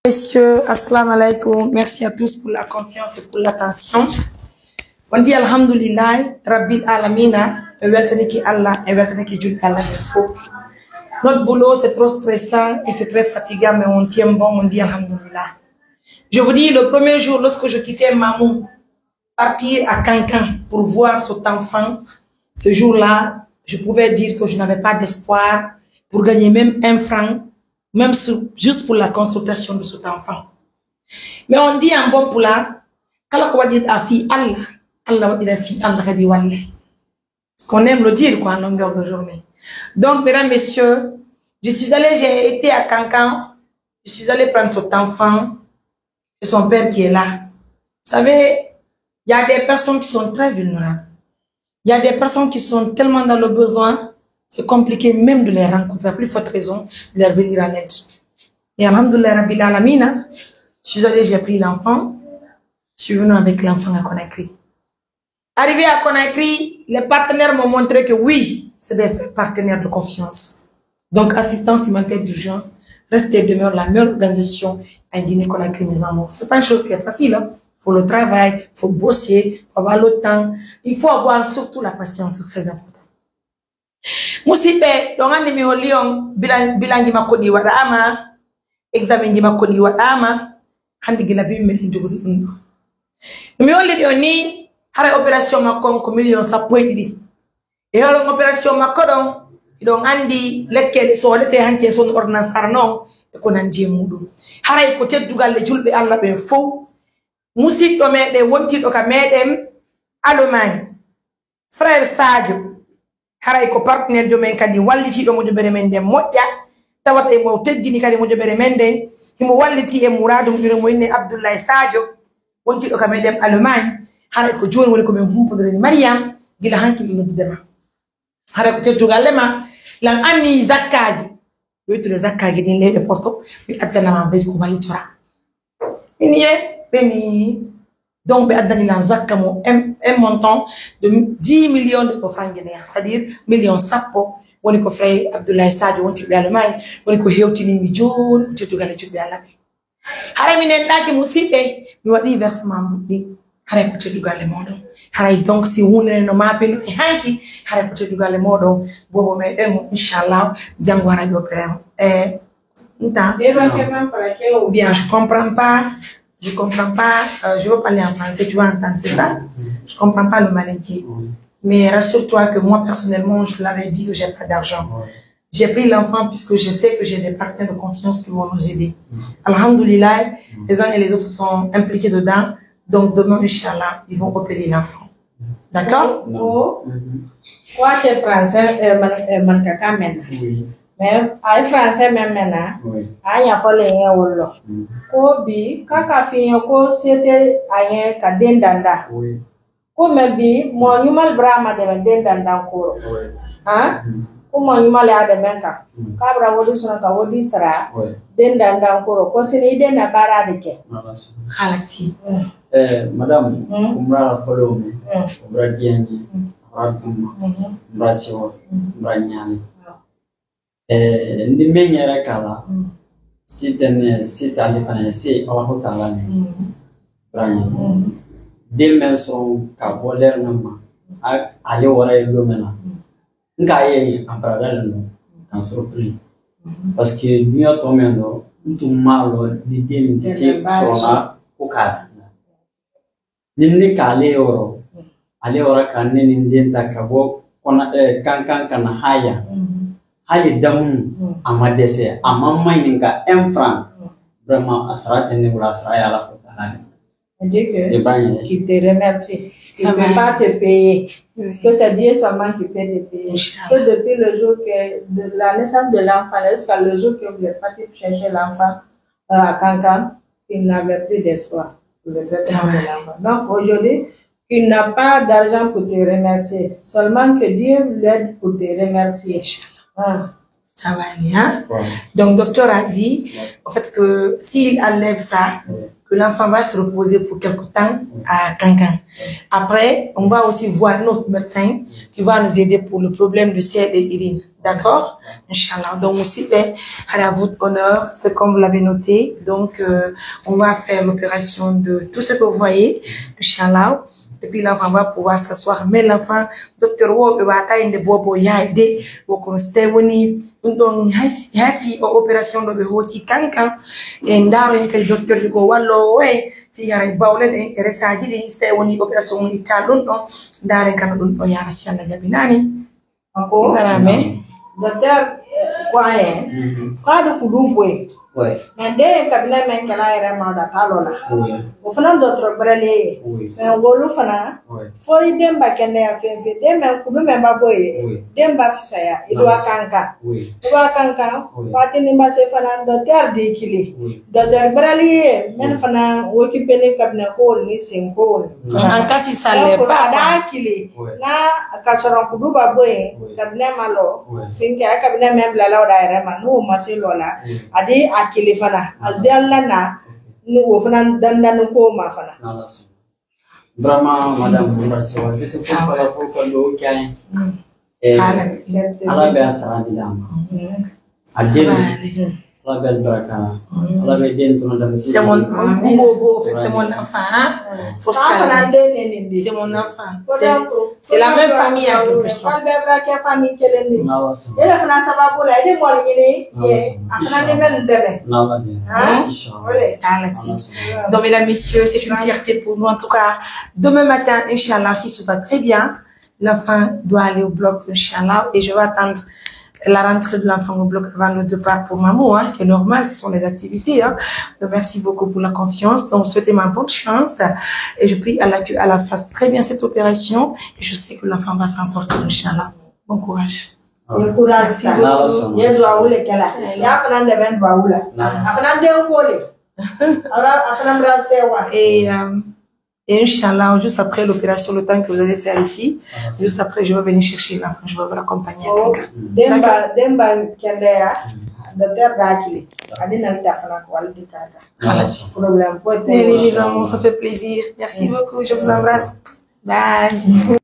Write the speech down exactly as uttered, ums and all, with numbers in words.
Messieurs, assalamu alaikum. Merci à tous pour la confiance et pour l'attention. On dit Alhamdulillah, Rabbil Alamina, en weltanike Allah, en weltanike julɓe Allah ɓe fof. Notre boulot, c'est trop stressant et c'est très fatigant, mais on tient bon, on dit Alhamdulillah. Je vous dis, le premier jour, lorsque je quittais Mamou, partir à Cancan pour voir cet enfant, ce jour-là, je pouvais dire que je n'avais pas d'espoir pour gagner même un franc, même su- juste pour la consultation de cet enfant. Mais on dit en bon pulaar, kala ko waɗirɗa fii Allah, Allah waɗira fii Allah kadi walle. Ce qu'on aime le dire, quoi, en longueur de journée. Donc, mesdames, messieurs, je suis allée, j'ai été à Cancan, je suis allée prendre cet enfant et son père qui est là. Vous savez, il y a des personnes qui sont très vulnérables. Il y a des personnes qui sont tellement dans le besoin, c'est compliqué même de les rencontrer. À plus forte raison, de leur venir en aide. Et Alhamdulillah Rabbil Alamina, je suis allée, j'ai pris l'enfant, je suis venue avec l'enfant à Conakry. Arrivé à Conakry, les partenaires m'ont montré que oui, c'est des vrais partenaires de confiance. Donc, assistance humanitaire d'urgence reste et demeure la meilleure organisation en Guinée-Conakry, mes amours. C'est pas une chose qui est facile, hein. Faut le travail, faut bosser, faut avoir le temps. Il faut avoir surtout la patience, c'est très important. Musidɓe, ɗon anndi mi holli on bilan- bilanji makko ɗi waɗaama, examen ji makko ɗi waɗaama, hannde gila bi meɗen jogori ɗum ɗo. No mi holliri on ni, haray opération makko on ko million sappo e ɗiɗi. E hoɗon opération makko ɗon, hiɗon anndi lekkele soodete hanki e son ordonnance arano e ko nandi e muɗum. Haray ko teddugal e julɓe Allah ɓen fow. Musidɗo meɗen wontiɗo ka meɗen Allemagne, frère Sadio, haray ko partenaire jo men kadi wallitiiɗo mo jobere men nden moƴƴa, tawata emo teddini kadi mo jobere men nden, himo walliti e muraadu mo ƴure mo inne Abdoulaye Sadio, wontiiɗo ka meɗen Allemagne, haray ko jooni woni ko men humpodorani Mariam, gila hanki mi noddude ma. Haray ko teddugalle ma, lan anni zakkaaji, wittude zakkaaji ɗin leyɗe Porto, mi addana ma mbedi ko wallitora. Min ye, ɓe mi, donc ɓe addani lan zakka mo, un, un montant de dix millions de francs guinéens, c'est-à-dire million sappo, woni ko frère Abdoulaye Sadio wonti ɓe Allemagne, woni ko hewtini mi jooni teddugalle julɓe Allah ɓe. Haray mi nenɗaaki musidɓe, mi waɗi versement mbuɗɗi. Haray ko teddugalle moɗon. Haray donc si hunde no mapino e hanki, haray ko teddugalle moɗon. Bobo meɗen mo, inchallah, janngo haray ɓe opéré mo. Eh, nta. Bien, je comprends pas. Je comprends pas. Euh, je veux parler en français, tu vas entendre, c'est ça? Je comprends pas le malinké. Mais rassure-toi que moi, personnellement, je l'avais dit que j'ai pas d'argent. J'ai pris l'enfant puisque je sais que j'ai des partenaires de confiance qui vont nous aider. Alhamdulillah, les uns et les autres sont impliqués dedans. Donc demain, Inch'Allah, ils vont opérer l'enfant. D'accord? Ko, ko ate français, eh, man, eh, man ka ka men. Oui. Mais ay français men men na. Oui. Ay ya fole yen wolo. Mm. Ko bi, kaka fi yen ko siete ayen ka dendanda. Oui. Ko men bi, mo nyumal Brahma de men dendanda koro. Oui. Ha? Mm. Ko mo nyumal ya de men ka. Mm. Kabra wodi suna ka wodi sara. Oui. Dendanda koro. Ko sini denda bara de ke. Halati. Mm. Eh, madame, mm, umra la folo mi, mm, umra diani, mm, umra duma, mhm, umra siwa, mm, umra nyani. Ah. Eh, ndi menyere kala, mm, si tene, si tali fana, si Allahu Ta'ala ne. Mm. Brani. Mm. De men son ka boler na ma, ak ale wara e lumena. Mm. Nka ye amparada le no, kan surpris. Mhm. Parce que dunia to men do, ntu malo ni dem di se sona ko ka. Nin ni ka ale yoro, ale yoro ka ne ni den ta ka bo kona, eh, kan kan kana haya. Mhm. Hali damu, mm, ama dese, ama mai ninka un franc. Mm. Vraiment, asara tene wala asara ya la ko tana. Dieu que, eh, ben, qu'il te remercie. Il ne peut pas te payer. Oui. Que c'est Dieu seulement qui peut te payer. Inch'Allah. Que depuis le jour que, de la naissance de l'enfant jusqu'à le jour que vous êtes parti pour chercher l'enfant, euh, à Cancan, il n'avait plus d'espoir pour le traitement de l'enfant. Donc aujourd'hui, il n'a pas d'argent pour te remercier. Seulement que Dieu l'aide pour te remercier. Inch'Allah. Ah. Ça va aller, hein? Ouais. Donc, docteur a dit, ouais, en fait, que s'il enlève ça, ouais, que L'enfant va se reposer pour quelque temps à Kankan. Après, on va aussi voir notre médecin qui va nous aider pour le problème de C B urine. D'accord? Inch'Allah. Donc, aussi, ben, à la voûte honneur, c'est comme vous l'avez noté. Donc, euh, on va faire l'opération de tout ce que vous voyez. Inch'Allah. Et puis l'enfant va pouvoir s'asseoir. Mais l'enfant, docteur wo ɓe wata inde bobo yaayde wo kono so tawi woni ɗum ɗon, hay hay fii o opération ɗo ɓe hooti Kankan, e ndaaro hen kadi docteur ji ko wallowo en fii haray bawle ɗen e resaaji ɗin, so tawi woni opération mum itta ɗum ɗon, ndaaren kano ɗum ɗon yaara si Allah jabinaani. Ko Barame. Docteur ko aye ko aɗa ko ɗum boy. Ouais. Mais nde kabila men kala yɛrɛ ma da talo la. Oui. O fana docteur brale. Oui. Mais wolu fana Oui. fori demba kende ya fɛn fɛn den men kudu men ba boy. Oui. Demba fisaya idu akanka. Oui. Idu akanka. Oui. Pati ni ma se fana docteur de kili. Oui. Docteur brale men fana woki pene kabila ko ni sen ko. En cas si ça l'est pas, quoi. Ada kili. Oui. Na ka sɔrɔ kudu ba boy. Oui. Kabila malo. Oui. Finke kabila men blala o da yɛrɛ ma n'o ma se lɔ la. Oui. A di a kili fana a di ala na ni o fana dandan ko ma fana. N'Ala sɔnna. Vraiment, madame, merci. Parce que pour la pour que l'eau qui a Haalati. Ala bɛ a sara di d'a ma. A den, Ala bɛ barika. Ala bɛ den tɔnɔ da misi. C'est mon mon bobo, en fait, c'est mon enfant, hein? Faut se Fa fana calmer. Den ne nin di. C'est mon enfant. C'est c'est la même famille en quelque sorte. K'ale bɛɛ bɛ kɛ famille kelen de. N'Ala sɔnna. E la fana sababu la e de mɔni ɲini ye a fana de bɛ nin dɛmɛ. N'Ala bɛ. Hein? Inshallah. Ole. Haalati. Donc, mesdames, messieurs, c'est une fierté pour nous. En tout cas, demain matin, Inch'Allah, si tout va très bien, l'enfant doit aller au bloc, Inch'Allah, et je vais attendre la rentrée de l'enfant au bloc avant le départ pour maman, hein. C'est normal, ce sont les activités, hein. Donc, merci beaucoup pour la confiance. Donc, souhaitez ma bonne chance et je prie Allah que Allah fasse très bien cette opération et je sais que l'enfant va s'en sortir, Inch'Allah. Bon courage. Ye courage sa. N'Ala sɔnna. Ye do awule kɛla. Ya fana de bɛ do awula. A fana de ko le. Ara a fana bra sewa. Et, euh, et Inch'Allah, juste après l'opération, le temps que vous allez faire ici, juste après, je vais venir chercher l'enfant, je vais vous raccompagner à Kankan. Demba demba kɛlɛ ya. Docteur Dakili. A di na ta fana ko wali di Kankan. N'Ala sɔnna. Problème foyi Mais tɛ. les amours, ça fait plaisir. Merci beaucoup, je vous embrasse. Bye.